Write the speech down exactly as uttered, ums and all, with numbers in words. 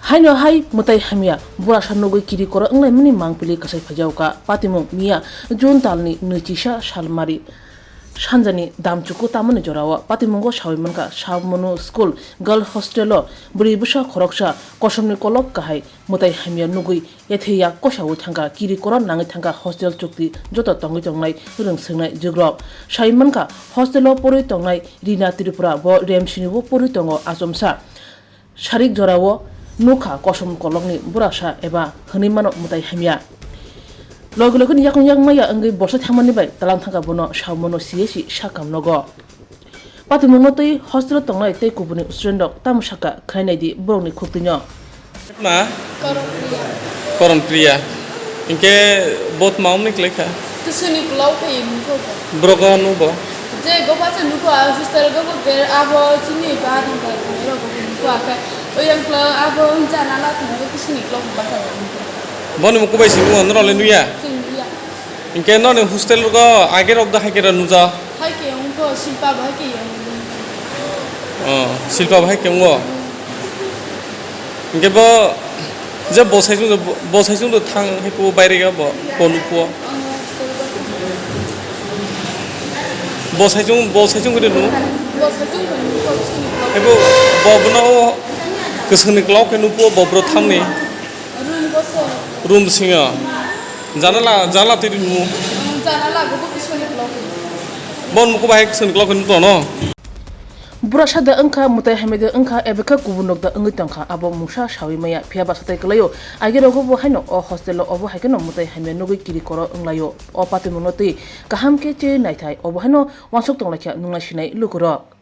Haino hai mwtai hamya burasa nugwi kiri koro wnglaimani mangpili kwchai phaijago kha. Patimung miya June talni nwichisa salmari sanjani damchuku tamoni jorao patimungo sawi mankha Sawmanu School Girl Hostelo bwrwi bwsa khoroksa kosomni kolok kahai mwtai hamya nugwi yathe yak kosaui thangkha, kiri koro nangwi thangkha hostel chukti joto tongwi tongnai rwng swngnai jugrok. Sawi mankha hostelo porwi tongnai Rina Tripura, bo Remsini o porwi tongo achomsa. Sarik jorao nukha kosom kolokni burasa eba hwnwi mano mwtai hamya. Logi logini yakung yak maya wngwi borsa thangmani bai talang thangkha bono Sawmanu C S C sakam nogo. Patimungno twi hostel tongnai tei kubuni student rok tamo sakha khwlai naidi borokni khuktwino. Ma? Korom Priya. Korom Priya. Hinkhe bo tma omni kwlai kha? Kisuni klok khe nukho bo. Borok o nubo? Je go basa nukho, a sister go bo ber abo chini ba thangkha thangwi rok bo nukho, akhe oyang kla abo jana la thangwi kisuni klok basa nukho. Boni muku bai simi o norok le nuya? Chwng nuya. Hinkhe noni hostel rogo age rok da haikhe ra nuja? Haikhe wngkho, Silpa bo haikhe wngkho. Oh, Silpa bo haikhe wngo? Hinkhe bo je bo saichung, bo saichung do thang hai khe bo baire ga bo, bo nukho. Bo saichung, bo saichung khe de nu? Bo saichung bo nukho, chini. Hai bo, bo bono kwswngni klok khe nukho, bo bro thamni. Room boso. Room singa. Janala, janala twi rwnu. Janala go bo kisoni block. Bon muku bahai kisoni block ni tono. Burasa da wngkha, mwtai hamya da wngkha, ebe khe kubun rok da wngwi tongkha, abo mungsa sawi maya, phiya basa tai kwlaio. Age rogo bo haino o hostel o obo hai kheno mwtai hamya nugwi kiri koro wnglaio. O patimungno twi kaham khe che naithai, obo haino wansuk tonglaikha nungnai sinai lukurok.